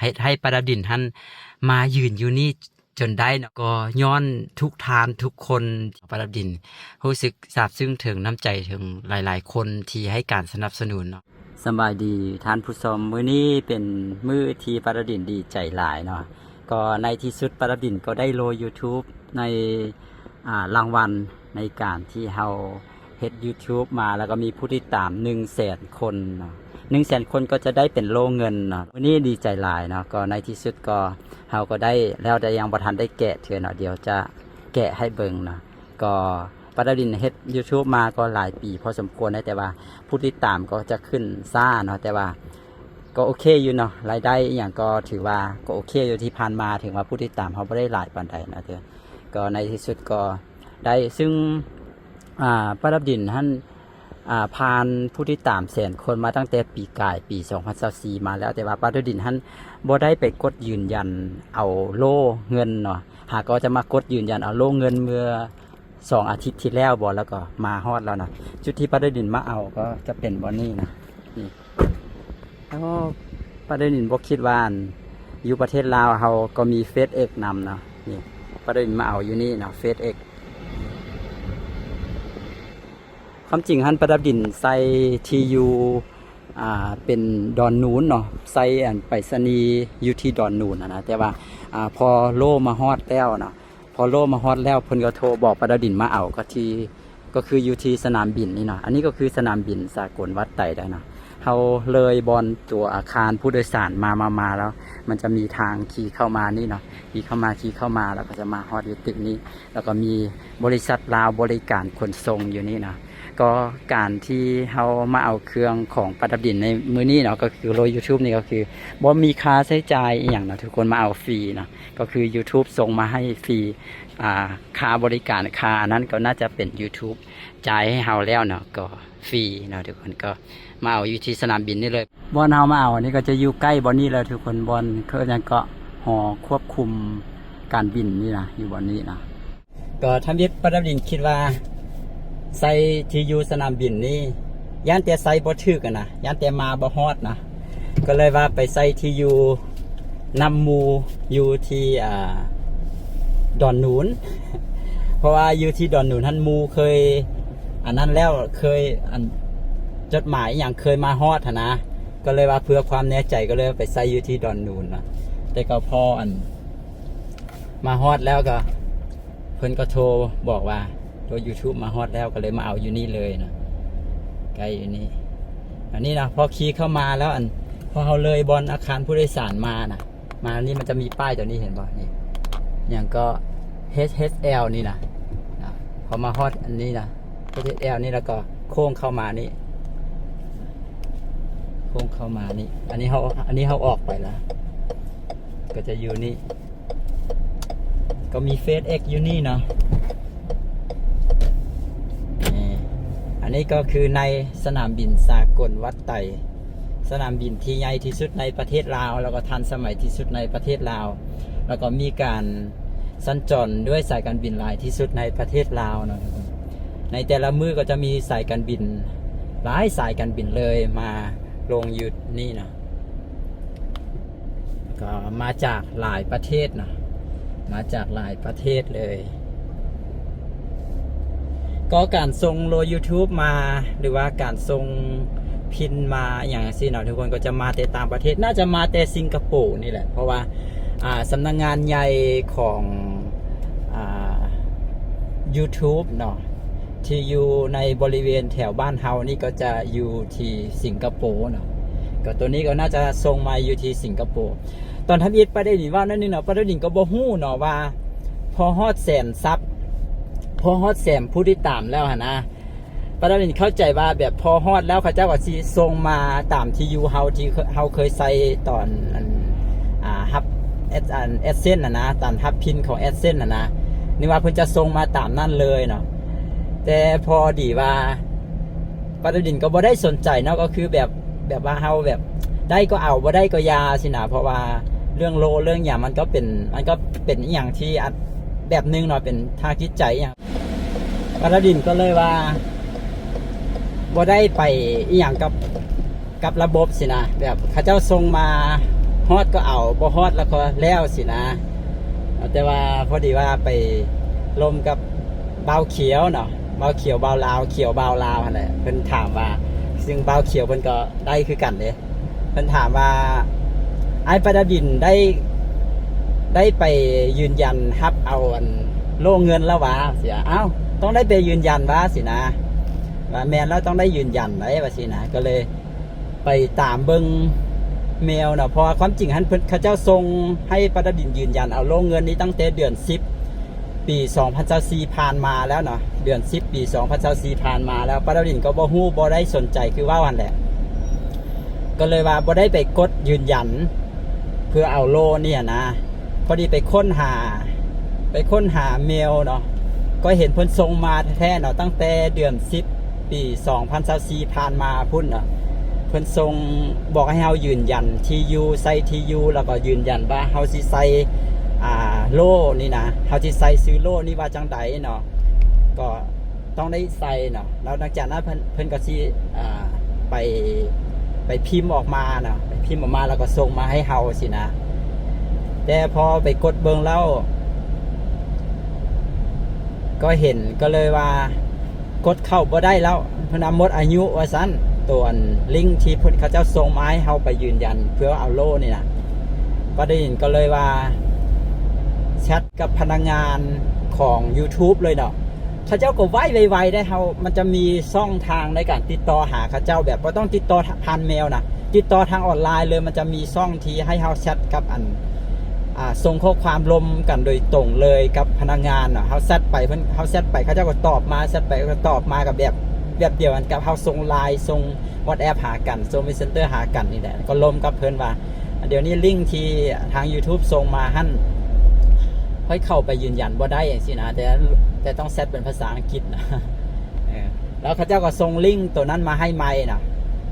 ເຮັດໃຫ້ປາດາວດິນຫັ້ນມາຢືນຢູ່ນີ້ຈົນໄດ້ເນາະ. ກໍຍ້ອນທຸກທ່ານທຸກຄົນ ປາດາວດິນຮູ້ສຶກຊາບຊຶ້ງເຖິງນ້ຳໃຈເຖິງຫຼາຍໆຄົນທີ່ໃຫ້ການສະໜັບສະໜູນເນາະ. ສະບາຍດີທ່ານຜູ້ຊົມ, ມື້ນີ້ເປັນມື້ທີ່ປາດາວດິນດີໃຈຫຼາຍເນາະ. ກໍໃນທີ່ສຸດປາດາວດິນກໍໄດ້ໂລ YouTube ໃນ ອ່າ ລາງວັນໃນການທີ່ເຮົາເຮັດ YouTube ມາ ແລ້ວກໍມີຜູ້ຕິດຕາມໜຶ່ງແສນຄົນເນາະ. ໜຶ່ງແສນຄົນກໍຈະໄດ້ເປັນໂລເງິນເນາະ. ມື້ນີ້ດີໃຈຫຼາຍເນາະ. ກໍໃນທີ່ສຸດກໍເຮົາກໍໄດ້ແລ້ວ, ແຕ່ຍັງບໍ່ທັນໄດ້ແກະເທື່ອເນາະ. ດຽວຈະແກະໃຫ້ເບິ່ງເນາະ. ກໍປາດາວດິນເຮັດ YouTube ມາກໍຫຼາຍປີພໍສົມຄວນແລ້ວ, ແຕ່ວ່າຜູ້ຕິດຕາມກໍຈະຂຶ້ນຊ້າເນາະ, ແຕ່ວ່າກໍໂອເຄຢູ່ເນາະ, ລາຍໄດ້ອີ່ຫຍັງກໍຖືວ່າກໍໂອເຄຢູ່. ທີ່ຜ່ານມາເຖິງວ່າຜູ້ຕິດຕາມເຮົາບໍ່ໄດ້ຫຼາຍປານໃດເນາະ, ແຕ່ກໍໃນທີ່ສຸດກໍໄດ້. ຊຶ່ງ ອ່າ ປາດາວດິນຫັ້ນ ອ່າ ຜ່ານຜູ້ຕິດຕາມແສນຄົນມາຕັ້ງແຕ່ປີກາຍ ປີສອງພັນຊາວສີ່ມາແລ້ວ, ແຕ່ວ່າປາດາວດິນຫັ້ນບໍ່ໄດ້ໄປກົດຢືນຢັນເອົາໂລເງິນເນາະ, ຫາກໍຈະມາກົດຢືນຢັນເອົາໂລເງິນເມື່ອ ສອງອາທິດທີ່ແລ້ວບໍ ແລ້ວກໍມາຮອດແລ້ວນະ. ຈຸດທີ່ປາດາວດິນມາເອົາກໍຈະເປັນບ່ອນນີ້ນະ. ນີ້ ໂອ້ ປາດາວດິນບໍ່ຄິດວ່າ ອັນ ຢູ່ປະເທດລາວເຮົາກໍມີ FedEx ນຳເນາະ. ນີ້ ປາດາວດິນມາເອົາຢູ່ນີ້ເນາະ FedEx. ຄວາມຈິງຫັ້ນປາດາວດິນໃສ່ທີ່ຢູ່ ອ່າ ເປັນດອນນູນເນາະ, ໃສ່ ອັນ ໄປສະນີຢູ່ທີ່ດອນນູນຫັ້ນນະ, ແຕ່ວ່າ ອ່າ ພໍໂລມາຮອດແລ້ວເນາະ ພໍໂລມາຮອດແລ້ວ ເພິ່ນກໍໂທບອກປາດາວດິນມາເອົາ ກໍທີ່ ກໍຄືຢູ່ທີ່ສະໜາມບິນນີ້ເນາະ. ອັນນີ້ກໍຄືສະໜາມບິນສາກົນວັດໄຕໄດ໋ເນາະ. ເຮົາເລີຍບ່ອນຕົວອາຄານຜູ້ໂດຍສານມາ ມາ ມາແລ້ວ ມັນຈະມີທາງຂີ່ເຂົ້າມານີ້ເນາະ, ຂີ່ເຂົ້າມາ ຂີ່ເຂົ້າມາ ແລ້ວກໍຈະມາຮອດຢູ່ຕຶກນີ້, ແລ້ວກໍມີບໍລິສັດລາວບໍລິການຂົນສົ່ງຢູ່ນີ້ເນາະ. ກໍການທີ່ເຮົາມາເອົາເຄື່ອງຂອງປາດາວດິນໃນມື້ນີ້ເນາະ ກໍຄືໂລ YouTube ນີ້ ກໍຄືບໍ່ມີຄ່າໃຊ້ຈ່າຍອີ່ຫຍັງເນາະ ທຸກຄົນ, ມາເອົາຟຣີເນາະ. ກໍຄື YouTube ສົ່ງມາໃຫ້ຟຣີ ອ່າ ຄ່າບໍລິການ ຄ່າອັນນັ້ນກໍໜ້າຈະເປັນ YouTube ຈ່າຍໃຫ້ເຮົາແລ້ວເນາະ, ກໍຟຣີເນາະທຸກຄົນ. ກໍມາເອົາຢູ່ທີ່ສະໜາມບິນນີ້ເລີຍ. ບ່ອນເຮົາມາເອົານີ້ກໍຈະຢູ່ໃກ້ບ່ອນນີ້ແຫຼະທຸກຄົນ, ບ່ອນເຂົາເອີ້ນຫຍັງເກາະ ຫໍຄວບຄຸມການບິນນີ້ນະ, ຢູ່ບ່ອນນີ້ນະ. ກໍທຳອິດປາດາວດິນຄິດວ່າໃສ່ທີ່ຢູ່ສະໜາມບິນນີ້ ຢ້ານແຕ່ໃສ່ບໍ່ຖືກຫັ້ນນະ, ຢ້ານແຕ່ມາບໍ່ຮອດນະ, ກໍເລີຍວ່າໄປໃສ່ທີ່ຢູ່ນຳໝູ່ຢູ່ທີ່ ອ່າ ດອນນູນ, ເພາະວ່າຢູ່ທີ່ດອນນູນຫັ້ນໝູ່ເຄີຍອັນນັ້ນແລ້ວ, ເຄີຍ ອັນ ຈົດໝາຍອີ່ຫຍັງເຄີຍມາຮອດຫັ້ນນະ, ກໍເລີຍວ່າເພື່ອຄວາມແນ່ໃຈ ກໍເລີຍໄປໃສ່ຢູ່ທີ່ດອນນູນນະ. ແຕ່ກໍພໍ ອັນ ມາຮອດແລ້ວກໍ ເພິ່ນກໍໂທບອກວ່າໂຕ YouTube ມາຮອດແລ້ວ, ກໍເລີຍມາເອົາຢູ່ນີ້ເລີຍນະ, ໃກ້ຢູ່ນີ້. ອັນນີ້ນະ ພໍຂີ່ເຂົ້າມາແລ້ວ ອັນ ພໍເຮົາເລີຍບ່ອນອາຄານຜູ້ໂດຍສານມານະ, ມານີ້ມັນຈະມີປ້າຍຕົວນີ້ ເຫັນບໍ່? ນີ້ ຫຍັງກໍ ເອສ ເອສ ແອລ ນີ້ນະ, ນະ ພໍມາຮອດອັນນີ້ນະ ເອສ ເອສ ແອລ ນີ້ ແລ້ວກໍໂຄ້ງເຂົ້າມານີ້, ໂຄ້ງເຂົ້າມານີ້. ອັນນີ້ເຮົາ ອັນນີ້ເຮົາອອກໄປແລ້ວ ກໍຈະຢູ່ນີ້. ກໍມີ FedEx ຢູ່ນີ້ເນາະ. ນີ້ ອັນນີ້ກໍຄືໃນສະໜາມບິນສາກົນວັດໄຕ, ສະໜາມບິນທີ່ໃຫຍ່ທີ່ສຸດໃນປະເທດລາວ ແລ້ວກໍທັນສະໄໝທີ່ສຸດໃນປະເທດລາວ, ແລ້ວກໍມີການສັນຈອນດ້ວຍສາຍການບິນຫຼາຍທີ່ສຸດໃນປະເທດລາວເນາະ. ໃນແຕ່ລະມື້ກໍຈະມີສາຍການບິນຫຼາຍສາຍການບິນເລີຍມາລົງຢູ່ນີ້ເນາະ. ກໍມາຈາກຫຼາຍປະເທດເນາະ, ມາຈາກຫຼາຍປະເທດເລີຍ. ກໍການສົ່ງໂລ YouTube ມາ ຫຼືວ່າການສົ່ງພິນມາ ອີ່ຫຍັງຈັ່ງຊີ້ເນາະ ທຸກຄົນ, ກໍຈະມາແຕ່ຕ່າງປະເທດ, ໜ້າຈະມາແຕ່ສິງກະໂປນີ້ແຫຼະ, ເພາະວ່າ ອ່າ ສຳນັກງານໃຫຍ່ຂອງ ອ່າ YouTube ເນາະ ທີ່ຢູ່ໃນບໍລິເວນແຖວບ້ານເຮົານີ້ ກໍຈະຢູ່ທີ່ສິງກະໂປເນາະ. ກໍໂຕນີ້ກໍໜ້າຈະສົ່ງມາຢູ່ທີ່ສິງກະໂປ. ຕອນທຳອິດປາດາວດິນເວົ້າໜ້ອຍໜຶ່ງເນາະ, ປາດາວດິນກໍບໍ່ຮູ້ເນາະວ່າ ພໍຮອດແສນຊັບ ພໍຮອດແສນຜູ້ຕິດຕາມແລ້ວຫັ້ນນະ, ປາດາວດິນເຂົ້າໃຈວ່າ ແບບພໍຮອດແລ້ວ ເຂົາເຈົ້າກໍຊິສົ່ງມາຕາມທີ່ຢູ່ເຮົາ ທີ່ເຮົາເຄີຍໃສ່ຕອນ ອັນ ອ່າ ຮັບ ແອັດ ອັນ AdSense ຫັ້ນນະ, ຕາມຮັບພິນຂອງ AdSense ຫັ້ນນະ, ນຶກວ່າເພິ່ນຈະສົ່ງມາຕາມນັ້ນເລີຍເນາະ. ແຕ່ພໍດີວ່າ ປາດາວດິນກໍບໍ່ໄດ້ສົນໃຈເນາະ, ກໍຄືແບບ ແບບວ່າເຮົາແບບໄດ້ກໍເອົາ ບໍ່ໄດ້ກໍຢ່າຊີ້ນະ, ເພາະວ່າເລື່ອງໂລເລື່ອງຫຍັງ ມັນກໍເປັນ ມັນກໍເປັນອີ່ຫຍັງທີ່ ອາດ ແບບໜຶ່ງເນາະ, ເປັນທາງຈິດໃຈອີ່ຫຍັງ. ປາດາວດິນກໍເລີຍວ່າບໍ່ໄດ້ໄປອີ່ຫຍັງກັບ ກັບລະບົບຊີ້ນະ, ແບບເຂົາເຈົ້າສົ່ງມາ ຮອດກໍເອົາ ບໍ່ຮອດແລ້ວກໍແລ້ວຊີ້ນະ. ແຕ່ວ່າພໍດີວ່າໄປລົມກັບບ່າວຂຽວເນາະ ບ່າວຂຽວບ່າວລາວ ຂຽວບ່າວລາວຫັ້ນແຫຼະ ເພິ່ນຖາມວ່າ ຊຶ່ງບ່າວຂຽວເພິ່ນກໍໄດ້ຄືກັນເດ້ ເພິ່ນຖາມວ່າ ອ້າຍປະດັບດິນໄດ້ ໄດ້ໄປຢືນຢັນຮັບເອົາອັນໂລ່ເງິນແລ້ວຫວາ? ຊີ້ ອ້າວ ຕ້ອງໄດ້ໄປຢືນຢັນຫວາ? ຊີ້ນະ ວ່າແມ່ນແລ້ວ ຕ້ອງໄດ້ຢືນຢັນໄດ໋ ວ່າຊີ້ນະ. ກໍເລີຍ ໄປຕາມເບິ່ງເມວເນາະ ເພາະວ່າຄວາມຈິງຫັ້ນເພິ່ນ ເຂົາເຈົ້າສົ່ງໃຫ້ປະດັບດິນຢືນຢັນເອົາໂລ່ເງິນນີ້ຕັ້ງແຕ່ເດືອນສິບ ປີສອງພັນຊາວສີ່ຜ່ານມາແລ້ວເນາະ ເດືອນສິບ ປີສອງພັນຊາວສີ່ຜ່ານມາແລ້ວ ປະດັບດິນກໍບໍ່ຮູ້ ບໍ່ໄດ້ສົນໃຈ ຄືເວົ້າຫັ້ນແຫຼະ ກໍເລີຍວ່າບໍ່ໄດ້ໄປກົດຢືນຢັນເພື່ອເອົາໂລ່ນີ້ຫັ້ນນະ. ພໍດີໄປຄົ້ນຫາ ໄປຄົ້ນຫາເມວເນາະ ກໍເຫັນເພິ່ນສົ່ງມາແທ້ໆເນາະ ຕັ້ງແຕ່ເດືອນສິບ ປີສອງພັນຊາວສີ່ຜ່ານມາພຸ້ນເນາະ ເພິ່ນສົ່ງບອກໃຫ້ເຮົາຢືນຢັນທີ່ຢູ່ ໃສ່ທີ່ຢູ່ ແລ້ວກໍຢືນຢັນວ່າເຮົາຊິໃສ່ ອ່າ ໂລ່ນີ້ນະ ເຮົາຊິໃສ່ຊື່ໂລ່ນີ້ວ່າຈັ່ງໃດເນາະ ກໍ ຕ້ອງໄດ້ໃສ່ເນາະ ແລ້ວຫຼັງຈາກນັ້ນເພິ່ນ ເພິ່ນກໍຊິ ອ່າ ໄປ ໄປພິມອອກມາເນາະ ໄປພິມອອກມາແລ້ວກໍສົ່ງມາໃຫ້ເຮົາຊີ້ນະ. ແຕ່ພໍໄປກົດເບິ່ງແລ້ວ ກໍເຫັນ ກໍເລີຍວ່າກົດເຂົ້າບໍ່ໄດ້ແລ້ວ ເພິ່ນວ່າໝົດອາຍຸວ່າຊັ້ນ ຕົວອັນລິ້ງທີ່ເພິ່ນ ເຂົາເຈົ້າສົ່ງມາໃຫ້ເຮົາໄປຢືນຢັນເພື່ອເອົາໂລ່ນີ້ນະ. ປະດັບດິນກໍເລີຍວ່າແຊັດກັບພະນັກງານຂອງ YouTube ເລີຍເນາະ ເຂົາເຈົ້າກໍໄວ ໄວໆ ໄດ໋ ເຮົາ ມັນຈະມີຊ່ອງທາງໃນການຕິດຕໍ່ຫາເຂົາເຈົ້າ ແບບບໍ່ຕ້ອງຕິດຕໍ່ຜ່ານເມວນະ ຕິດຕໍ່ທາງອອນລາຍເລີຍ ມັນຈະມີຊ່ອງທີ່ໃຫ້ເຮົາແຊັດກັບອັນ ອ່າ ສົ່ງຂໍ້ຄວາມລົມກັນໂດຍຕົງເລີຍກັບພະນັກງານເນາະ ເຮົາແຊັດໄປ ເພິ່ນ ເຮົາແຊັດໄປ ເຂົາເຈົ້າກໍຕອບມາ ແຊັດໄປກໍຕອບມາ ກໍແບບ ແບບດຽວກັນກັບເຮົາສົ່ງ LINE ສົ່ງ WhatsApp ຫາກັນ ສົ່ງ Messenger ຫາກັນນີ້ແຫຼະ ກໍລົມກັບເພິ່ນວ່າ ດຽວນີ້ລິ້ງທີ່ທາງ YouTube ສົ່ງມາຫັ້ນ ຂ້ອຍເຂົ້າໄປຢືນຢັນບໍ່ໄດ້ຈັ່ງຊີ້ນະ ແຕ່ ແຕ່ຕ້ອງແຊັດເປັນພາສາອັງກິດນະ ເອີ ແລ້ວເຂົາເຈົ້າກໍສົ່ງລິ້ງໂຕນັ້ນມາໃຫ້ໃໝ່ນະ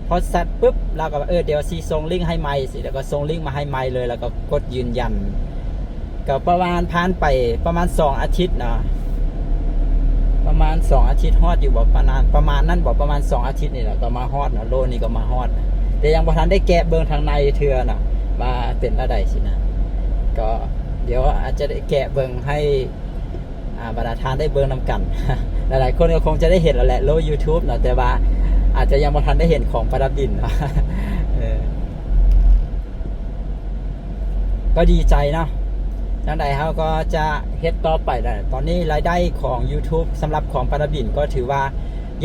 ພໍແຊັດປຶບ ລາວກໍວ່າ ເອີ ດຽວຊິສົ່ງລິ້ງໃຫ້ໃໝ່ຊີ້ ແລ້ວກໍສົ່ງລິ້ງມາໃຫ້ໃໝ່ເລີຍ ແລ້ວກໍກົດຢືນຢັນ ກໍປະມານຜ່ານໄປປະມານສອງອາທິດເນາະ ປະມານສອງອາທິດ ຮອດຢູ່ບໍ່ ປະມານ ປະມານນັ້ນບໍ່ ປະມານສອງອາທິດນີ້ແຫຼະ ກໍມາຮອດເນາະ ໂລນີ້ກໍມາຮອດ ແຕ່ຍັງບໍ່ທັນໄດ້ແກະເບິ່ງທາງໃນເທື່ອເນາະ ວ່າເປັນແນວໃດຊີ້ນະ ກໍດຽວອາດຈະໄດ້ແກະເບິ່ງໃຫ້ ອ່າ ບັນດາທ່ານໄດ້ເບິ່ງນຳກັນ ຫຼາຍໆຄົນກໍຄົງຈະໄດ້ເຫັນແລ້ວແຫຼະ ໂລ YouTube ເນາະ ແຕ່ວ່າອາດຈະຍັງບໍ່ທັນໄດ້ເຫັນຂອງປະດັບດິນເນາະ ເອີ ກໍດີໃຈເນາະ ຈັ່ງໃດເຮົາກໍຈະເຮັດຕໍ່ໄປແຫຼະ ຕອນນີ້ລາຍໄດ້ຂອງ YouTube ສຳລັບຂອງປະດັບດິນກໍຖືວ່າ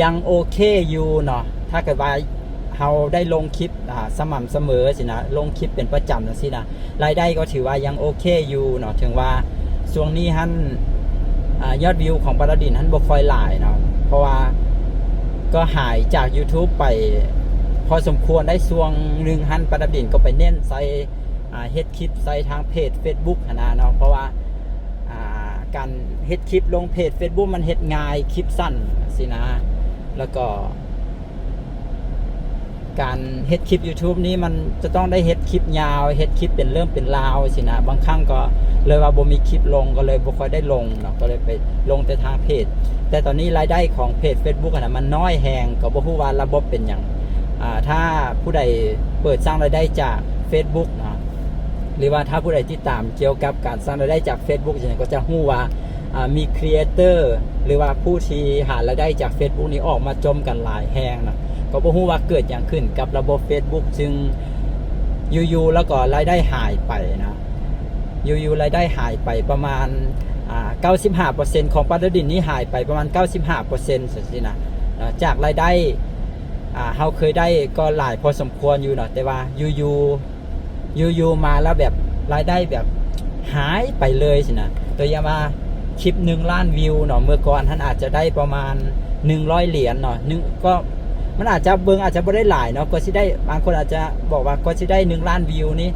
ຍັງໂອເຄຢູ່ເນາະ ຖ້າເກີດວ່າເຮົາໄດ້ລົງຄລິບ ອ່າ ສະໝ່ຳສະເໝີຊີ້ນະ ລົງຄລິບເປັນປະຈຳຈັ່ງຊີ້ນະ ລາຍໄດ້ກໍຖືວ່າຍັງໂອເຄຢູ່ເນາະ ເຖິງວ່າຊ່ວງນີ້ຫັ້ນ ອ່າ ຍອດວິວຂອງປະດັບດິນຫັ້ນບໍ່ຄ່ອຍຫຼາຍເນາະ ເພາະວ່າກໍຫາຍຈາກ YouTube ໄປພໍສົມຄວນໄດ້ ຊ່ວງໜຶ່ງຫັ້ນປະດັບດິນກໍໄປເນັ້ນໃສ່ ອ່າ ເຮັດຄລິບໃສ່ທາງເພຈ Facebook ຫັ້ນນະເນາະ ເພາະວ່າ ອ່າ ການເຮັດຄລິບລົງເພຈ Facebook ມັນເຮັດງ່າຍ ຄລິບສັ້ນຊີ້ນະ ແລ້ວກໍ ການເຮັດຄລິບ YouTube ນີ້ມັນຈະຕ້ອງໄດ້ເຮັດຄລິບຍາວ ເຮັດຄລິບເປັນເລື່ອງເປັນລາວຊີ້ນະ ບາງຄັ້ງກໍເລີຍວ່າບໍ່ມີຄລິບລົງ ກໍເລີຍບໍ່ຄ່ອຍໄດ້ລົງເນາະ ກໍເລີຍໄປລົງແຕ່ທາງເພຈ ແຕ່ຕອນນີ້ລາຍໄດ້ຂອງເພຈ Facebook ຫັ້ນນະ ມັນນ້ອຍແຮງ ກໍບໍ່ຮູ້ວ່າລະບົບເປັນຫຍັງ ອ່າ ຖ້າຜູ້ໃດເປີດສ້າງລາຍໄດ້ຈາກ Facebook ເນາະ ຫຼືວ່າຖ້າຜູ້ໃດຕິດຕາມກ່ຽວກັບການສ້າງລາຍໄດ້ຈາກ Facebook ຈັ່ງຊີ້ ກໍຈະຮູ້ວ່າ ອ່າ ມີ creator ຫຼືວ່າຜູ້ທີ່ຫາລາຍໄດ້ຈາກ Facebook ນີ້ອອກມາຈົ່ມກັນຫຼາຍແຮງເນາະ ກໍບໍ່ຮູ້ວ່າເກີດຫຍັງຂຶ້ນກັບລະບົບ Facebook ຈຶ່ງຢູ່ໆ ແລ້ວກໍລາຍໄດ້ຫາຍໄປເນາະ ຢູ່ໆ ລາຍໄດ້ຫາຍໄປປະມານ ອ່າ ເກົ້າສິບຫ້າເປີເຊັນ ຂອງປະດັບດິນນີ້ຫາຍໄປປະມານ ເກົ້າສິບຫ້າເປີເຊັນ ຈັ່ງຊີ້ນະ ຈາກລາຍໄດ້ ອ່າ ເຮົາເຄີຍໄດ້ກໍຫຼາຍພໍສົມຄວນຢູ່ເນາະ ແຕ່ວ່າຢູ່ໆ ຢູ່ໆມາແລ້ວແບບລາຍໄດ້ແບບຫາຍໄປເລີຍຊີ້ນະ ຕົວຢ່າງວ່າຄລິບໜຶ່ງລ້ານວິວເນາະ ເມື່ອກ່ອນຫັ້ນອາດຈະໄດ້ປະມານໜຶ່ງຮ້ອຍຫຼຽນເນາະ ໜຶ່ງ ກໍມັນອາດຈະເບິ່ງອາດຈະບໍ່ໄດ້ຫຼາຍເນາະ ກວ່າຊິໄດ້ ບາງຄົນອາດຈະບອກວ່າກວ່າຊິໄດ້ໜຶ່ງລ້ານວິວນີ້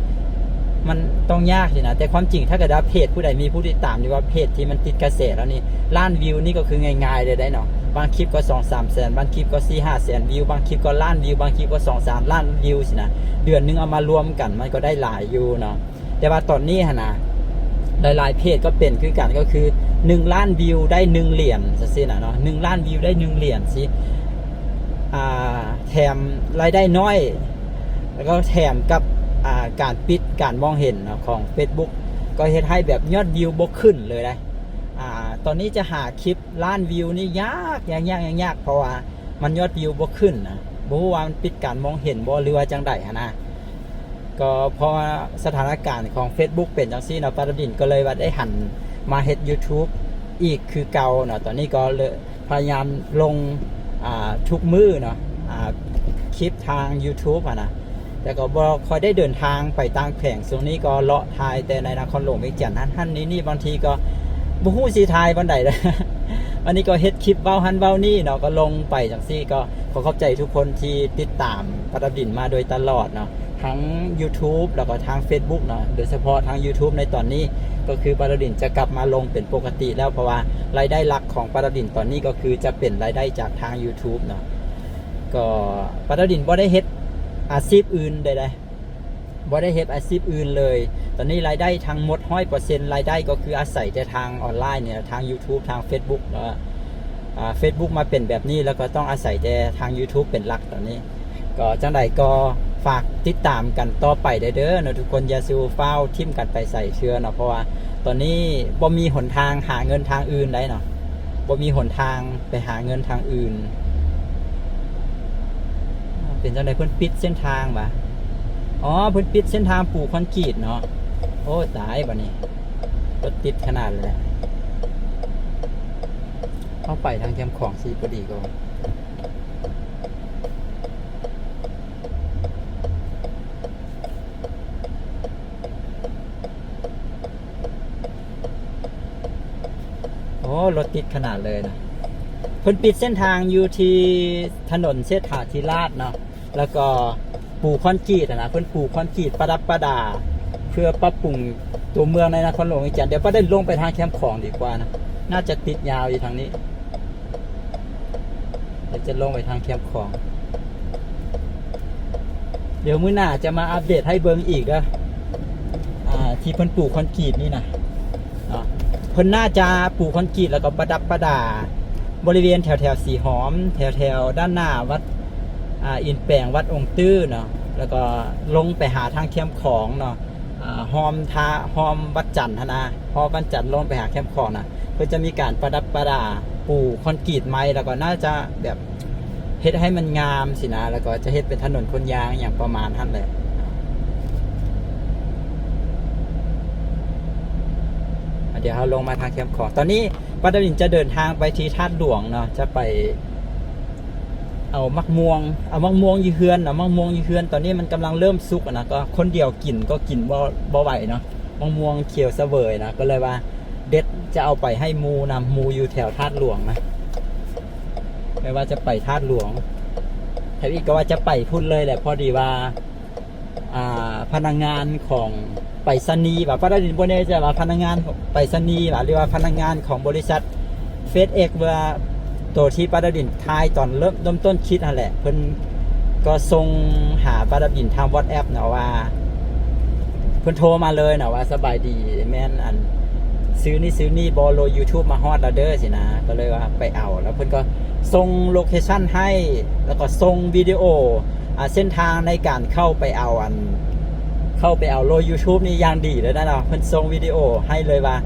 ມັນຕ້ອງຍາກຊີ້ນະ ແຕ່ຄວາມຈິງຖ້າເກີດວ່າເພຈຜູ້ໃດມີຜູ້ຕິດຕາມ ຫຼືວ່າເພຈທີ່ມັນຕິດກະແສແລ້ວນີ້ ລ້ານວິວນີ້ກໍຄືງ່າຍໆເລີຍໄດ໋ເນາະ ບາງຄລິບກໍສອງສາມແສນ ບາງຄລິບກໍສີ່ຫ້າແສນວິວ ບາງຄລິບກໍລ້ານວິວ ບາງຄລິບກໍສອງສາມລ້ານວິວຊີ້ນະ ເດືອນໜຶ່ງເອົາມາລວມກັນມັນກໍໄດ້ຫຼາຍຢູ່ເນາະ ແຕ່ວ່າຕອນນີ້ຫັ້ນນະ ຫຼາຍໆເພຈກໍເປັນຄືກັນ ກໍຄືໜຶ່ງລ້ານວິວໄດ້ໜຶ່ງຫຼຽນ ຈັ່ງຊີ້ນະເນາະ ໜຶ່ງລ້ານວິວໄດ້ໜຶ່ງຫຼຽນຊີ້ ອ່າ ແຖມລາຍໄດ້ນ້ອຍ ແລ້ວກໍແຖມກັບ ອ່າ ການປິດການມອງເຫັນເນາະຂອງ Facebook ກໍເຮັດໃຫ້ແບບຍອດວິວບໍ່ຂຶ້ນເລີຍເດ້. ອ່າ ຕອນນີ້ຈະຫາຄລິບລ້ານວິວນີ້ຍາກ ຍາກ ຍາກ ຍາກ ຍາກ ເພາະວ່າມັນຍອດວິວບໍ່ຂຶ້ນນະ. ບໍ່ຮູ້ວ່າມັນປິດການມອງເຫັນບໍ່ ຫຼືວ່າຈັ່ງໃດຫັ້ນນະ. ກໍເພາະວ່າສະຖານະການຂອງ Facebook ເປັນຈັ່ງຊີ້ເນາະ, ປາດາບດິນກໍເລີຍວ່າໄດ້ຫັນມາເຮັດ YouTube ອີກຄືເກົ່າເນາະ. ຕອນນີ້ກໍເລີຍ ພະຍາຍາມລົງ ອ່າ ທຸກມື້ເນາະ ອ່າ ຄລິບທາງ YouTube ຫັ້ນນະ, ແຕ່ກໍບໍ່ຄ່ອຍໄດ້ເດີນທາງໄປຕ່າງແຂວງ. ຊ່ວງນີ້ກໍເລາະຖ່າຍແຕ່ໃນນະຄອນຫຼວງວຽງຈັນ ຫັ້ນໆ ນີ້ໆ, ບາງທີກໍບໍ່ຮູ້ຊິຖ່າຍບ່ອນໃດ. ອັນນີ້ກໍເຮັດຄລິບເວົ້າຫັ້ນເວົ້ານີ້ເນາະ, ກໍລົງໄປຈັ່ງຊີ້. ກໍຂໍຂອບໃຈທຸກຄົນທີ່ຕິດຕາມປາດາບດິນມາໂດຍຕະຫຼອດເນາະ. ທັງ YouTube ແລ້ວກໍທາງ Facebook ເນາະ, ໂດຍສະເພາະທາງ YouTube ໃນຕອນນີ້ ກໍຄືປາດາບດິນຈະກັບມາລົງເປັນປົກກະຕິແລ້ວ, ເພາະວ່າລາຍໄດ້ຫຼັກຂອງປາດາບດິນຕອນນີ້ກໍຄືຈະເປັນລາຍໄດ້ຈາກທາງ YouTube ເນາະ. ກໍປາດາບດິນບໍ່ໄດ້ເຮັດອາຊີບອື່ນໃດໆ, ບໍ່ໄດ້ເຮັດອາຊີບອື່ນເລີຍ. ຕອນນີ້ລາຍໄດ້ທັງໝົດ ຮ້ອຍເປີເຊັນ ລາຍໄດ້ກໍຄືອາໄສແຕ່ທາງອອນລາຍນີ້, ທາງ YouTube ທາງ Facebook ເນາະ. ອ່າ Facebook ມາເປັນແບບນີ້ ແລ້ວກໍຕ້ອງອາໄສແຕ່ທາງ YouTube ເປັນຫຼັກຕອນນີ້. ກໍຈັ່ງໃດກໍຝາກຕິດຕາມກັນຕໍ່ໄປເດີເນາະທຸກຄົນ, ຢ່າສູ່ຟ້າວຖິ້ມກັນໄປໃສເທື່ອເນາະ, ເພາະວ່າຕອນນີ້ບໍ່ມີຫົນທາງຫາເງິນທາງອື່ນໄດ້ເນາະ, ບໍ່ມີຫົນທາງໄປຫາເງິນທາງອື່ນ. ເປັນຈັ່ງໃດ ເພິ່ນປິດເສັ້ນທາງຫວາ? ອໍ ເພິ່ນປິດເສັ້ນທາງປູຄອນກຣີດເນາະ. ໂອ້ ຕາຍບາດນີ້ ລົດຕິດຂະໜາດເລີຍ. ເຮົາໄປທາງແຄມຂອງຊິພໍດີກວ່າ. ໂອ້ ລົດຕິດຂະໜາດເລີຍນະ. ເພິ່ນປິດເສັ້ນທາງຢູ່ທີ່ຖະໜົນເສດຖາທິລາດເນາະ, ແລ້ວກໍປູຄອນກຣີດຫັ້ນນະ, ເພິ່ນປູຄອນກຣີດປະດັບປະດາ ເພື່ອປັບປຸງຕົວເມືອງໃນນະຄອນຫຼວງວຽງຈັນ. ດຽວປາດາບດິນລົງໄປທາງແຄມຂອງດີກວ່ານະ, ໜ້າຈະຕິດຍາວຢູ່ທາງນີ້. ດຽວຈະລົງໄປທາງແຄມຂອງ. ດຽວມື້ໜ້າຈະມາອັບເດດໃຫ້ເບິ່ງອີກເດີ ອ່າ ທີ່ເພິ່ນປູຄອນກຣີດນີ້ນະເນາະ. ເພິ່ນໜ້າຈະປູຄອນກຣີດ ແລ້ວກໍປະດັບປະດາບໍລິເວນແຖວໆສີຫອມ ແຖວໆດ້ານໜ້າວັດ ອ່າ ອິນແປງ ວັດອົງຕື້ເນາະ, ແລ້ວກໍລົງໄປຫາທາງແຄມຂອງເນາະ. ອ່າ ຮ່ອມທ່າ ຮ່ອມວັດຈັນຫັ້ນນະ, ຮອບວັດຈັນລົງໄປຫາແຄມຂອງນະ, ເພິ່ນຈະມີການປະດັບປະດາ ປູຄອນກຣີດໃໝ່ ແລ້ວກໍໜ້າຈະແບບເຮັດໃຫ້ມັນງາມຊີ້ນະ, ແລ້ວກໍຈະເຮັດເປັນຖະໜົນຄົນຍ່າງຫຍັງປະມານຫັ້ນແຫຼະ. ອ່າ ດຽວເຮົາລົງມາທາງແຄມຂອງ. ຕອນນີ້ປາດາບດິນຈະເດີນທາງໄປທີ່ທາດຫຼວງເນາະ, ຈະໄປ ເອົາໝາກມ່ວງ ເອົາໝາກມ່ວງຢູ່ເຮືອນເນາະ, ໝາກມ່ວງຢູ່ເຮືອນຕອນນີ້ມັນກຳລັງເລີ່ມສຸກຫັ້ນນະ, ກໍຄົນດຽວກິນກໍກິນບໍ່ ບໍ່ໄຫວເນາະ, ໝາກມ່ວງຂຽວສະເຫວີຍນະ, ກໍເລີຍວ່າເດັດຈະເອົາໄປໃຫ້ໝູ່ນຳ, ໝູ່ຢູ່ແຖວທາດຫຼວງນະ, ແມ່ນວ່າຈະໄປທາດຫຼວງ, ແຖວອີກກໍວ່າຈະໄປພຸ້ນເລີຍແຫຼະ, ພໍດີວ່າ ອ່າ ພະນັກງານຂອງໄປສະນີຫວາ ປາດາບດິນບໍ່ແນ່ໃຈວ່າພະນັກງານໄປສະນີຫວາ ຫຼືວ່າພະນັກງານຂອງບໍລິສັດ FedEx ວ່າ ໂຕທີ່ປາດາບດິນຖ່າຍຕອນເລີ່ມ ເລີ່ມຕົ້ນຄລິບຫັ້ນແຫຼະ, ເພິ່ນກໍສົ່ງຫາປາດາບດິນທາງ WhatsApp ເນາະ ວ່າ ເພິ່ນໂທມາເລີຍເນາະວ່າ ສະບາຍດີ ແມ່ນອັນ ຊື້ນີ້ຊື້ນີ້ບໍ່ ໂລ YouTube ມາຮອດແລ້ວເດີ ຊີ້ນະ, ກໍເລີຍວ່າໄປເອົາ ແລ້ວເພິ່ນກໍສົ່ງໂລເຄຊັນໃຫ້ ແລ້ວກໍສົ່ງວິດີໂອ ອ່າ ເສັ້ນທາງໃນການເຂົ້າໄປເອົາອັນ ເຂົ້າໄປເອົາໂລ YouTube ນີ້ຢ່າງດີເລີຍນະເນາະ, ເພິ່ນສົ່ງວິດີໂອໃຫ້ເລີຍວ່າ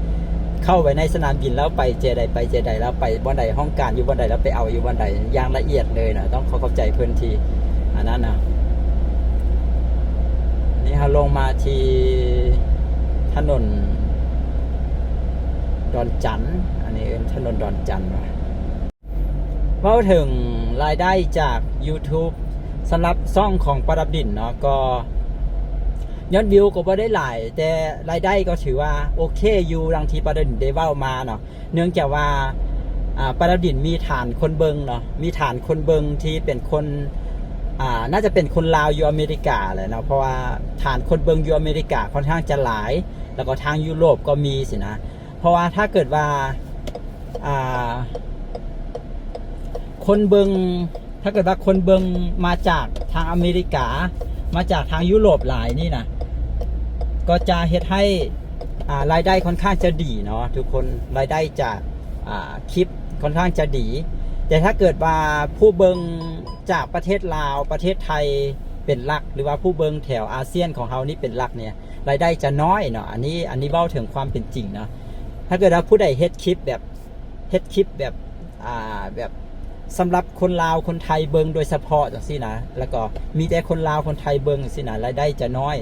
ເຂົ້າໄປໃນສະໜາມບິນແລ້ວໄປເຈໃດ ໄປເຈໃດ ແລ້ວໄປບ່ອນໃດ ຫ້ອງການຢູ່ບ່ອນໃດ ແລ້ວໄປເອົາຢູ່ບ່ອນໃດ ຢ່າງລະອຽດເລີຍນະ, ຕ້ອງຂໍຂອບໃຈເພິ່ນທີ່ອັນນັ້ນນະ. ນີ້ເຮົາລົງມາທີ່ຖະໜົນດອນຈັນ, ອັນນີ້ເອີ້ນຖະໜົນດອນຈັນວ່າ. ເວົ້າເຖິງລາຍໄດ້ຈາກ YouTube ສຳລັບຊ່ອງຂອງປາດາບດິນເນາະ, ກໍຍອດວິວກໍບໍ່ໄດ້ຫຼາຍ ແຕ່ລາຍໄດ້ກໍຖືວ່າໂອເຄຢູ່ ດັ່ງທີ່ປາດາບດິນໄດ້ເວົ້າມາເນາະ, ເນື່ອງຈາກວ່າ ອ່າ ປາດາບດິນມີຖານຄົນເບິ່ງເນາະ, ມີຖານຄົນເບິ່ງທີ່ເປັນຄົນ ອ່າ ໜ້າຈະເປັນຄົນລາວຢູ່ອາເມລິກາແຫຼະເນາະ, ເພາະວ່າຖານຄົນເບິ່ງຢູ່ອາເມລິກາຄ່ອນຂ້າງຈະຫຼາຍ ແລ້ວກໍທາງຢູໂຣບກໍມີຊີ້ນະ. ເພາະວ່າຖ້າເກີດວ່າ ອ່າ ຄົນເບິ່ງ ຖ້າເກີດວ່າຄົນເບິ່ງມາຈາກທາງອາເມລິກາ ມາຈາກທາງຢູໂຣບຫຼາຍນີ້ນະ ກໍຈະເຮັດໃຫ້ ອ່າ ລາຍໄດ້ຄ່ອນຂ້າງຈະດີເນາະທຸກຄົນ, ລາຍໄດ້ຈາກ ອ່າ ຄລິບຄ່ອນຂ້າງຈະດີ. ແຕ່ຖ້າເກີດວ່າຜູ້ເບິ່ງຈາກປະເທດລາວ ປະເທດໄທ ປັນຫຼັກ ຫຼືວ່າຜູ້ເບິ່ງແຖວອາຊຽນຂອງເຮົານີ້ເປັນຫຼັກເນ່ຍ ລາຍໄດ້ຈະນ້ອຍເນາະ. ອັນນີ້ ອັນນີ້ເວົ້າເຖິງຄວາມເປັນຈິງເນາະ. ຖ້າເກີດວ່າຜູ້ໃດເຮັດຄລິບແບບ ເຮັດຄລິບແບບ ອ່າ ແບບສຳລັບຄົນລາວຄົນໄທເບິ່ງໂດຍສະເພາະຈັ່ງຊີ້ນະ ແລ້ວກໍມີແຕ່ຄົນລາວຄົນໄທເບິ່ງຈັ່ງຊີ້ນະ ລາຍໄດ້ຈະນ້ອຍ.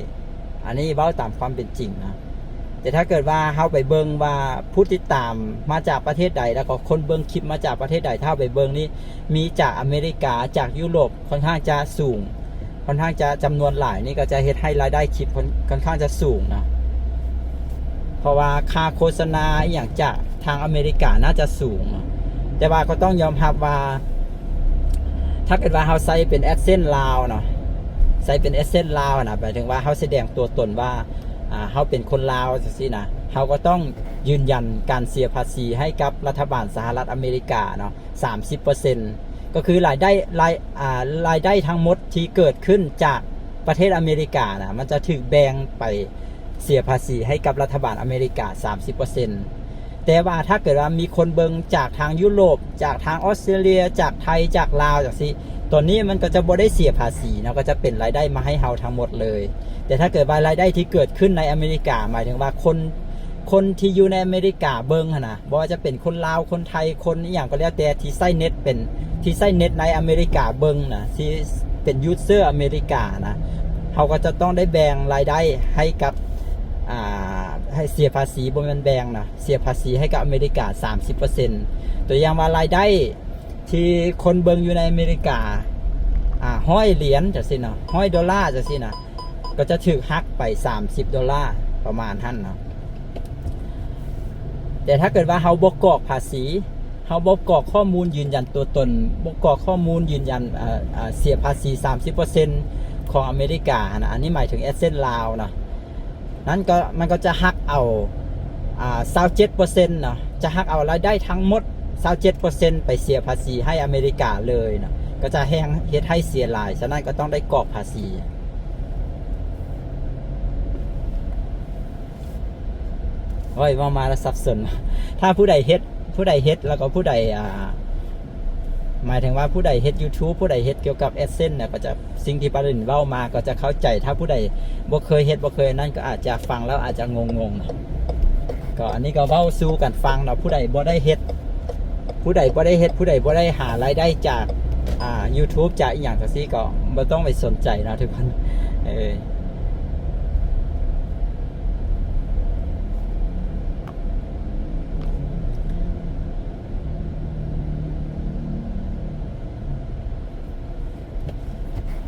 ອັນນີ້ເວົ້າຕາມຄວາມເປັນຈິງນະ. ແຕ່ຖ້າເກີດວ່າເຮົາໄປເບິ່ງວ່າຜູ້ຕິດຕາມມາຈາກປະເທດໃດ ແລ້ວກໍຄົນເບິ່ງຄລິບມາຈາກປະເທດໃດ ຖ້າເຮົາໄປເບິ່ງນີ້ ມີຈາກອາເມລິກາ ຈາກຢູໂຣບ ຄ່ອນຂ້າງຈະສູງ ຄ່ອນຂ້າງຈະຈຳນວນຫຼາຍ ນີ້ກໍຈະເຮັດໃຫ້ລາຍໄດ້ຄລິບຄ່ອນ ຄ່ອນຂ້າງຈະສູງເນາະ. ເພາະວ່າຄ່າໂຄສະນາອີ່ຫຍັງຈາກທາງອາເມລິກາໜ້າຈະສູງເນາະ. ແຕ່ວ່າກໍຕ້ອງຍອມຮັບວ່າ ຖ້າເກີດວ່າເຮົາໃຊ້ເປັນ AdSense ລາວເນາະ ໃຊ້ເປັນ AdSense ລາວນະ ໝາຍເຖິງວ່າເຮົາສະແດງຕົວຕົນວ່າ ອ່າ ເຮົາເປັນຄົນລາວຈັ່ງຊີ້ນະ ເຮົາກໍຕ້ອງຢືນຢັນການເສຍພາສີໃຫ້ກັບລັດຖະບານສະຫະລັດອາເມລິກາເນາະ ສາມສິບເປີເຊັນ ກໍຄືລາຍໄດ້ ລາຍ ອ່າ ລາຍໄດ້ທັງໝົດທີ່ເກີດຂຶ້ນຈາກປະເທດອາເມລິການະ ມັນຈະຖືກແບ່ງໄປເສຍພາສີໃຫ້ກັບລັດຖະບານອາເມລິກາສາມສິບເປີເຊັນ. ແຕ່ວ່າຖ້າເກີດວ່າມີຄົນເບິ່ງຈາກທາງຢູໂຣບ ຈາກທາງອອສເຕຣເລຍ ຈາກໄທ ຈາກລາວຈັ່ງຊີ້ ຕົວນີ້ມັນກໍຈະບໍ່ໄດ້ເສຍພາສີເນາະ ກໍຈະເປັນລາຍໄດ້ມາໃຫ້ເຮົາທັງໝົດເລີຍ. ແຕ່ຖ້າເກີດວ່າລາຍໄດ້ທີ່ເກີດຂຶ້ນໃນອາເມລິກາ ໝາຍເຖິງວ່າຄົນ ຄົນທີ່ຢູ່ໃນອາເມລິກາເບິ່ງຫັ້ນນະ ບໍ່ວ່າຈະເປັນຄົນລາວ ຄົນໄທ ຄົນອີ່ຫຍັງກໍແລ້ວແຕ່ ທີ່ໃຊ້ເນັດເປັນ ທີ່ໃຊ້ເນັດໃນອາເມລິກາເບິ່ງນະ ທີ່ເປັນຢູເຊີອາເມລິການະ ເຮົາກໍຈະຕ້ອງໄດ້ແບ່ງລາຍໄດ້ໃຫ້ກັບ ອ່າ ໃຫ້ເສຍພາສີ ບໍ່ແມ່ນແບ່ງນະ ເສຍພາສີໃຫ້ກັບອາເມລິກາສາມສິບເປີເຊັນ. ຕົວຢ່າງວ່າລາຍໄດ້ ທີ່ຄົນເບິ່ງຢູ່ໃນອາເມລິກາ ອ່າ ຮ້ອຍຫຼຽນຈັ່ງຊີ້ນະ ຮ້ອຍໂດລາຈັ່ງຊີ້ນະ ກໍຈະຖືກຫັກໄປສາມສິບໂດລາ ປະມານຫັ້ນເນາະ. ແຕ່ຖ້າເກີດວ່າເຮົາບໍ່ກອກພາສີ ເຮົາບໍ່ກອກຂໍ້ມູນຢືນຢັນຕົວຕົນ ບໍ່ກອກຂໍ້ມູນຢືນຢັນ ເອີ ເອີ ເສຍພາສີສາມສິບເປີເຊັນຂອງອາເມລິກາຫັ້ນນະ ອັນນີ້ໝາຍເຖິງ AdSense ລາວເນາະ ນັ້ນກໍ ມັນກໍຈະຫັກເອົາ ອ່າ ຊາວເຈັດເປີເຊັນເນາະ ຈະຫັກເອົາລາຍໄດ້ທັງໝົດຊາວເຈັດເປີເຊັນໄປເສຍພາສີໃຫ້ອາເມລິກາເລີຍເນາະ ກໍຈະແຮງເຮັດໃຫ້ເສຍຫຼາຍ. ສະນັ້ນກໍຕ້ອງໄດ້ກອກພາສີ. ໂອ້ຍ ເວົ້າມາແລ້ວສັບສົນ. ຖ້າຜູ້ໃດເຮັດ ຜູ້ໃດເຮັດ ແລ້ວກໍຜູ້ໃດ ອ່າ ໝາຍເຖິງວ່າຜູ້ໃດເຮັດ YouTube ຜູ້ໃດເຮັດກ່ຽວກັບ AdSense ນະ ກໍຈະ ສິ່ງທີ່ປາລິນເວົ້າມາກໍຈະເຂົ້າໃຈ. ຖ້າຜູ້ໃດບໍ່ເຄີຍເຮັດ ບໍ່ເຄີຍອັນນັ້ນ ກໍອາດຈະຟັງແລ້ວອາດຈະງົງໆ. ກໍອັນນີ້ກໍເວົ້າສູ່ກັນຟັງເນາະ. ຜູ້ໃດບໍ່ໄດ້ເຮັດ ຜູ້ໃດບໍ່ໄດ້ເຮັດ ຜູ້ໃດບໍ່ໄດ້ຫາລາຍໄດ້ຈາກ ອ່າ YouTube ຈາກອີ່ຫຍັງຈັ່ງຊີ້ ກໍບໍ່ຕ້ອງໄປສົນໃຈເນາະທຸກຄົນ. ເອີ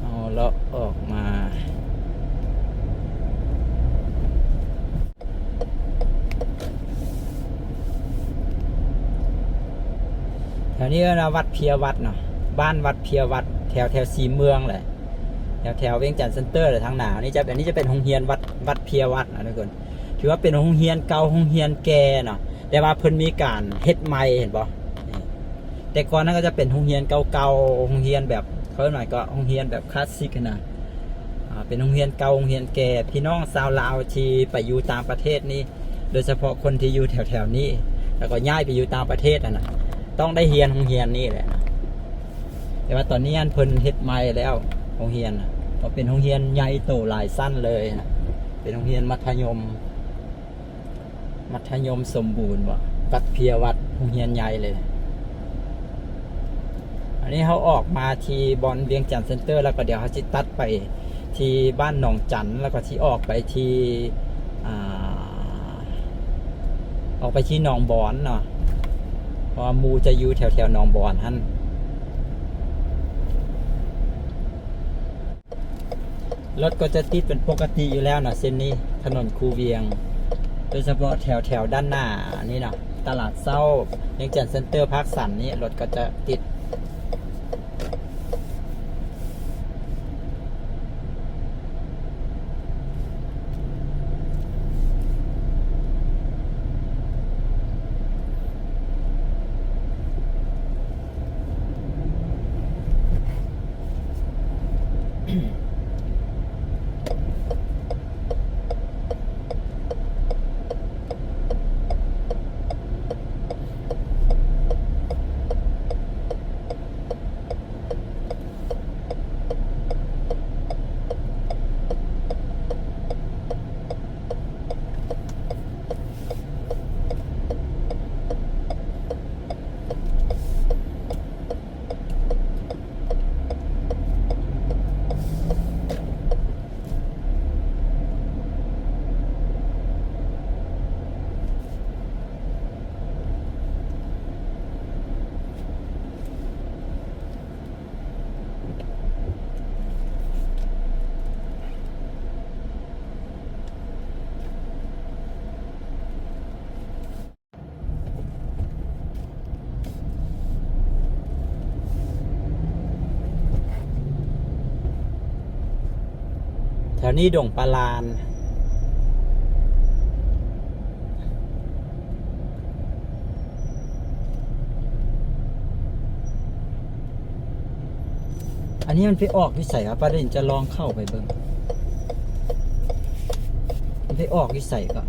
ເຮົາເລາະອອກມາ ແຖວນີ້ເອີ້ນວ່າວັດເພຍວັດເນາະ ບ້ານວັດເພຍວັດ ແຖວ ແຖວສີເມືອງແຫຼະ ແຖວ ແຖວວຽງຈັນເຊັນເຕີແຫຼະ. ທາງໜ້ານີ້ຈະ ອັນນີ້ຈະເປັນໂຮງຮຽນວັດ ວັດເພຍວັດນະທຸກຄົນ. ຖືວ່າເປັນໂຮງຮຽນເກົ່າ ໂຮງຮຽນແກ່ເນາະ ແຕ່ວ່າເພິ່ນມີການເຮັດໃໝ່ ເຫັນບໍ່? ນີ້ ແຕ່ກ່ອນນັ້ນກໍຈະເປັນໂຮງຮຽນເກົ່າໆ ໂຮງຮຽນແບບ ເຂົາເອີ້ນວ່າກໍໂຮງຮຽນແບບຄລາສສິກຫັ້ນນະ ອ່າ ເປັນໂຮງຮຽນເກົ່າ ໂຮງຮຽນແກ່. ພີ່ນ້ອງຊາວລາວທີ່ໄປຢູ່ຕ່າງປະເທດນີ້ ໂດຍສະເພາະຄົນທີ່ຢູ່ແຖວໆນີ້ ແລ້ວກໍຍ້າຍໄປຢູ່ຕ່າງປະເທດຫັ້ນນະ ຕ້ອງໄດ້ຮຽນໂຮງຮຽນນີ້ແຫຼະນະ. ແຕ່ວ່າຕອນນີ້ຫັ້ນເພິ່ນເຮັດໃໝ່ແລ້ວ ໂຮງຮຽນນະ ກໍເປັນໂຮງຮຽນໃຫຍ່ໂຕຫຼາຍຊັ້ນເລີຍນະ ເປັນໂຮງຮຽນມັດທະຍົມ ມັດທະຍົມສົມບູນບໍ ວັດເພຍວັດ ໂຮງຮຽນໃຫຍ່ເລີຍ. ອັນນີ້ເຮົາອອກມາທີ່ບ່ອນວຽງຈັນເຊັນເຕີ ແລ້ວກໍດຽວເຮົາຊິຕັດໄປທີ່ບ້ານໜອງຈັນ ແລ້ວກໍຊິອອກໄປທີ່ ອ່າ ອອກໄປທີ່ໜອງບອນເນາະ ເພາະວ່າໝູ່ຈະຢູ່ແຖວໆໜອງບອນຫັ້ນ. ລົດກໍຈະຕິດເປັນປົກກະຕິຢູ່ແລ້ວເນາະ ເສັ້ນນີ້ ຖະໜົນຄູວຽງ ໂດຍສະເພາະແຖວ ແຖວດ້ານໜ້ານີ້ເນາະ ຕະຫຼາດເຊົ້າວຽງຈັນເຊັນເຕີ ພາກສັນນີ້ ລົດກໍຈະຕິດ. ເ ອັນນີ້ດົງປາລານ. ອັນນີ້ມັນໄປອອກຢູ່ໃສວະ? ປາລິນຈະລອງເຂົ້າໄປເບິ່ງ ມັນໄປອອກຢູ່ໃສກໍ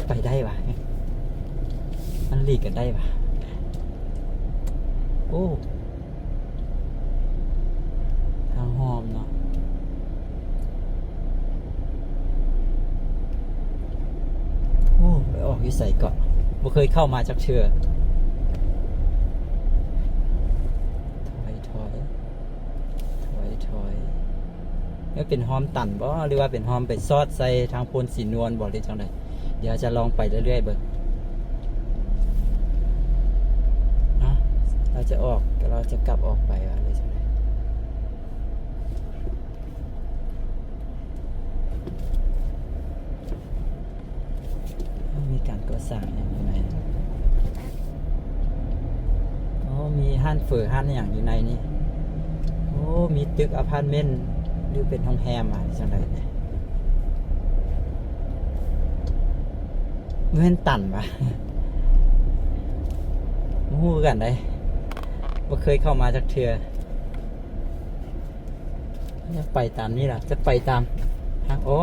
ໄປໄດ້ວະ? ມັນຫຼີກກັນໄດ້ວະ? ໂອ້ ທາງຫ້ອມເນາະ. ໂອ້ ໄປອອກຢູ່ໃສເກາະ? ບໍ່ເຄີຍເຂົ້າມາຈັກເທື່ອ. ຖອຍ ຖອຍ ຖອຍ ຖອຍ. ແລ້ວເປັນຮ່ອມຕັນບໍ່ ຫຼືວ່າເປັນຮ່ອມໄປຊອດໃສ່ທາງໂພນສີນວນບໍ່ ຫຼືຈັ່ງໃດ? ດຽວຈະລອງໄປເລື້ອຍໆເບິ່ງເນາະ. ເຮົາຈະອອກ ເຮົາຈະກັບອອກໄປວ່າ ຫຼືຈັ່ງໃດ? ມີການກໍ່ສ້າງຫຍັງຢູ່ໃນ ໂອ້ ມີຮ້ານເຝີຮ້ານຫຍັງຢູ່ໃນນີ້. ໂອ້ ມີຕຶກອາພາດເມັນ ຫຼືເປັນໂຮງແຮມຫວາ ຫຼືຈັ່ງໃດ? ບໍ່ແມ່ນຕັນຫວາ? ບໍ່ຮູ້ຄືກັນເດ້ ບໍ່ເຄີຍເຂົ້າມາຈັກເທື່ອ. ຈະໄປຕາມນີ້ລະ ຈະໄປຕາມທາງ ອໍ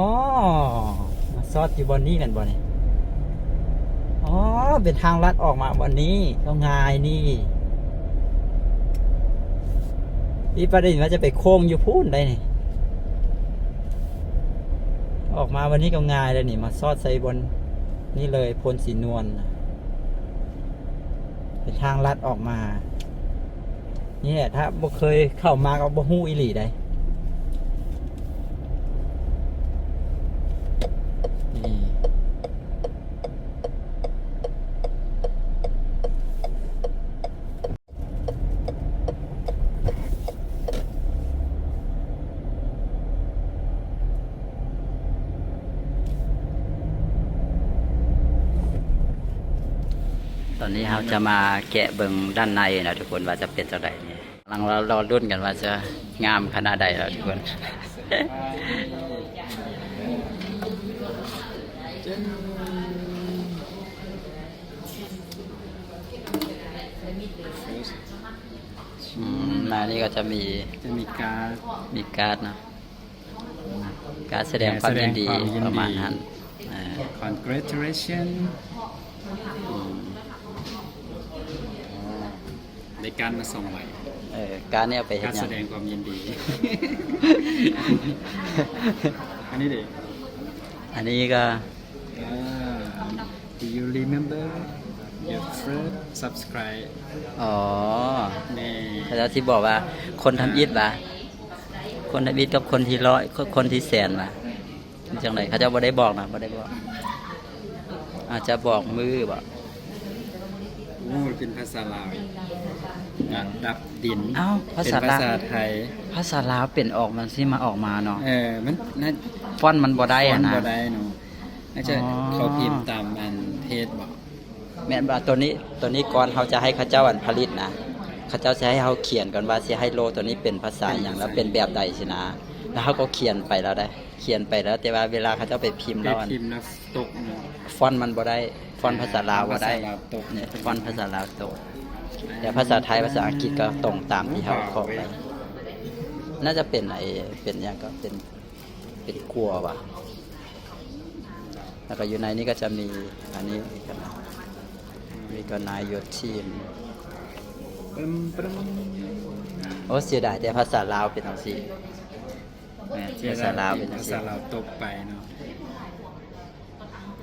ມາຊອດຢູ່ບ່ອນນີ້ແມ່ນບໍ່ນີ້? ອໍ ເປັນທາງລັດອອກມາບ່ອນນີ້ ກໍງ່າຍນີ້. ອີ່ປະເດັນວ່າຈະໄປໂຄ້ງຢູ່ພຸ້ນໄດ໋ນີ້ ອອກມາບ່ອນນີ້ກໍງ່າຍແລ້ວນີ້ ມາຊອດໃສ່ບ່ອນນີ້ເລີຍ ໂພນສີນວນ ເປັນທາງລັດອອກມາ. ນີ້ແຫຼະ ຖ້າບໍ່ເຄີຍເຂົ້າມາກໍບໍ່ຮູ້ອີ່ຫຼີໃດ໋ ນີ້. ຕອນນີ້ເຮົາຈະມາແກະເບິ່ງດ້ານໃນນະທຸກຄົນ ວ່າຈະເປັນຈັ່ງໃດນີ້. ກຳລັງລໍລຸ້ນກັນວ່າຈະງາມຂະໜາດໃດລະທຸກຄົນ. ອືມ ໜ້ານີ້ກໍຈະມີ ຈະມີກາດ ມີກາດເນາະ ກາດສະແດງຄວາມຍິນດີ ສະແດງຄວາມຍິນດີ ປະມານຫັ້ນ. ອ່າ Congratulation. ອືມ ອໍ ໄດ້ກາດມາສອງໃບ. ເອີ ກາດນີ້ເອົາໄປເຮັດຫຍັງ? ກາດສະແດງຄວາມຍິນດີ. ອັນນີ້ເດ? ອັນນີ້ກໍ ອ່າ Do you remember your first subscribe? ອໍ ນີ້ ເຂົາເຈົ້າຊິບອກວ່າ ຄົນທຳອິດຫວາ? ອ່າ ຄົນທຳອິດກັບຄົນທີຮ້ອຍ ຄົນທີແສນຫວາ? ຈັ່ງໃດ ເຂົາເຈົ້າບໍ່ໄດ້ບອກນະ ບໍ່ໄດ້ບອກ ອາດຈະບອກມື້ບໍ? ໂອ້ ເປັນພາສາລາວ ລະດັບດິນ. ເອົ້າ ພາສາລາວ ເປັນພາສາໄທ ພາສາລາວເປັນອອກມາ ຊິມາອອກມາເນາະ. ເອີ ມັນ ຟອນມັນບໍ່ໄດ້ຫັ້ນນະ ຟອນບໍ່ໄດ້ເນາະ. ອາດຈະ ອໍ ເຂົາພິມຕາມອັນເພຈບໍ? ແມ່ນວ່າໂຕນີ້ ໂຕນີ້ກ່ອນເຮົາຈະໃຫ້ເຂົາເຈົ້າອັນຜະລິດນະ ເຂົາເຈົ້າຊິໃຫ້ເຮົາຂຽນກ່ອນວ່າຊິໃຫ້ໂລໂຕນີ້ເປັນພາສາຫຍັງ ແລ້ວເປັນແບບໃດຊີ້ນະ ແລ້ວເຮົາກໍຂຽນໄປແລ້ວເດ້ ຂຽນໄປແລ້ວ ແຕ່ວ່າເວລາເຂົາເຈົ້າໄປພິມແລ້ວ ໄປພິມແລ້ວຕົກເນາະ ຟອນມັນບໍ່ໄດ້ ຟອນພາສາລາວບໍ່ໄດ້ ຟອນພາສາລາວຕົກ ນີ້ ຟອນພາສາລາວຕົກ ແຕ່ພາສາໄທ ພາສາອັງກິດກໍຕົງຕາມທີ່ເຮົາຂໍໄປ. ໜ້າຈະເປັນໄອ້ ເປັນຫຍັງກໍເປັນ ເປັນກົວຫວາ? ແລ້ວກໍຢູ່ໃນນີ້ກໍຈະມີອັນນີ້ອີກນະ ນີ້ກໍນາຍໂຍທີນ ປຶ້ມ ປຶ້ມ. ໂອ້ ເສຍດາຍແຕ່ພາສາລາວເປັນຈັ່ງຊີ້ ແມ່ນ ເສຍດາຍ ພາສາລາວເປັນຈັ່ງຊີ້ ພາສາລາວຕົກໄປເນາະ.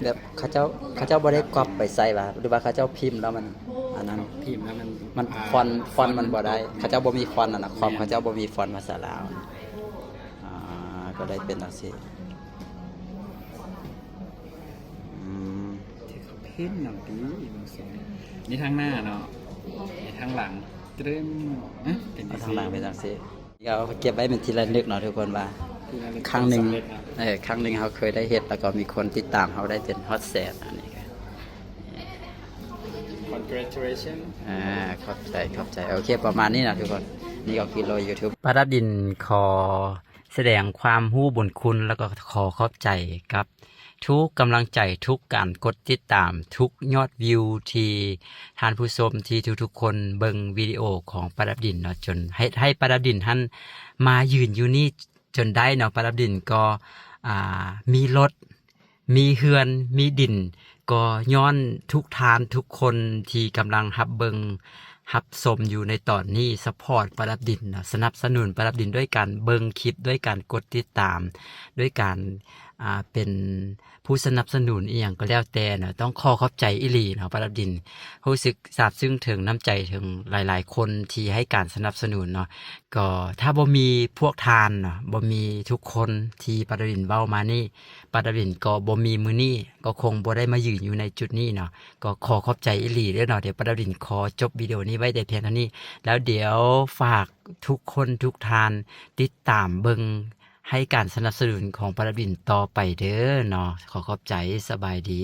ແບບເຂົາເຈົ້າ ເຂົາເຈົ້າບໍ່ໄດ້ກັອບໄປໃສ່ຫວາ ຫຼືວ່າເຂົາເຈົ້າພິມແລ້ວມັນອັນນັ້ນ ພິມແລ້ວມັນ ມັນ ອ່າ ຟອນ ຟອນມັນບໍ່ໄດ້ ຟອນມັນຕົກ ເຂົາເຈົ້າບໍ່ມີຟອນອັນນະ ຄອມ ແມ່ນ ເຂົາເຈົ້າບໍ່ມີຟອນພາສາລາວ. ອ່າ ກໍໄດ້ເປັນຈັ່ງຊີ້. ອືມ ເຫັນເນາະ ດີ ນີ້ທາງໜ້າເນາະ ນີ້ທາງຫຼັງ ຕຶມ ເປັນຈັ່ງຊີ້ ທາງຫຼັງເປັນຈັ່ງຊີ້. ເຮົາເກັບໄວ້ເປັນທີ່ລະນຶກເນາະທຸກຄົນ ວ່າຄັ້ງໜຶ່ງ ເອີ ຄັ້ງໜຶ່ງເຮົາເຄີຍໄດ້ເຮັດ ແລ້ວກໍມີຄົນຕິດຕາມເຮົາໄດ້ເປັນຮອດແສນ ອັນນີ້ກໍ Congratulations. ອ່າ ຂອບໃຈ ຂອບໃຈ. ໂອເຄ ປະມານນີ້ນະທຸກຄົນ. ນີ້ກໍຄືໂລ YouTube ປາດັບດິນຂໍສະແດງຄວາມຮູ້ບຸນຄຸນ ແລ້ວກໍຂໍຂອບໃຈກັບທຸກກຳລັງໃຈ, ທຸກການກົດຕິດຕາມ, ທຸກຍອດວິວທີ່ທ່ານຜູ້ຊົມ, ທີ່ທຸກໆຄົນເບິ່ງວິດີໂອຂອງປາດັບດິນເນາະ, ຈົນເຮັດໃຫ້ປາດັບດິນຫັ້ນມາຢືນຢູ່ນີ້ຈົນໄດ້ເນາະ. ປາດັບດິນກໍ ອ່າ ມີລົດ ມີເຮືອນ ມີດິນ ກໍຍ້ອນທຸກທ່ານທຸກຄົນທີ່ກຳລັງຮັບເບິ່ງຮັບຊົມຢູ່ໃນຕອນນີ້ ຊັບພອດປາດັບດິນເນາະ, ສະໜັບສະໜູນປາດັບດິນດ້ວຍການເບິ່ງຄລິບ, ດ້ວຍການກົດຕິດຕາມ, ດ້ວຍການ ອ່າ ເປັນຜູ້ສະໜັບສະໜູນອີ່ຫຍັງກໍແລ້ວແຕ່ເນາະ. ຕ້ອງຂໍຂອບໃຈອີ່ຫຼີເນາະ ປາດັບດິນ. ຮູ້ສຶກຊາບຊຶ້ງເຖິງນ້ຳໃຈເຖິງຫຼາຍໆຄົນທີ່ໃຫ້ການສະໜັບສະໜູນເນາະ. ກໍຖ້າບໍ່ມີພວກທ່ານເນາະ, ບໍ່ມີທຸກຄົນທີ່ປາດັບດິນເວົ້າມານີ້, ປາດັບດິນກໍບໍ່ມີມື້ນີ້, ກໍຄົງບໍ່ໄດ້ມາຢືນຢູ່ໃນຈຸດນີ້ເນາະ. ກໍຂໍຂອບໃຈອີ່ຫຼີເດີເນາະ. ດຽວປາດັບດິນຂໍຈົບວິດີໂອນີ້ໄວ້ແຕ່ພຽງເທົ່ານີ້, ແລ້ວດຽວຝາກທຸກຄົນທຸກທ່ານຕິດຕາມເບິ່ງ ໃຫ້ການສະໜັບສະໜູນຂອງປາດັບດິນຕໍ່ໄປເດີເນາະ. ຂໍຂອບໃຈ, ສະບາຍດີ.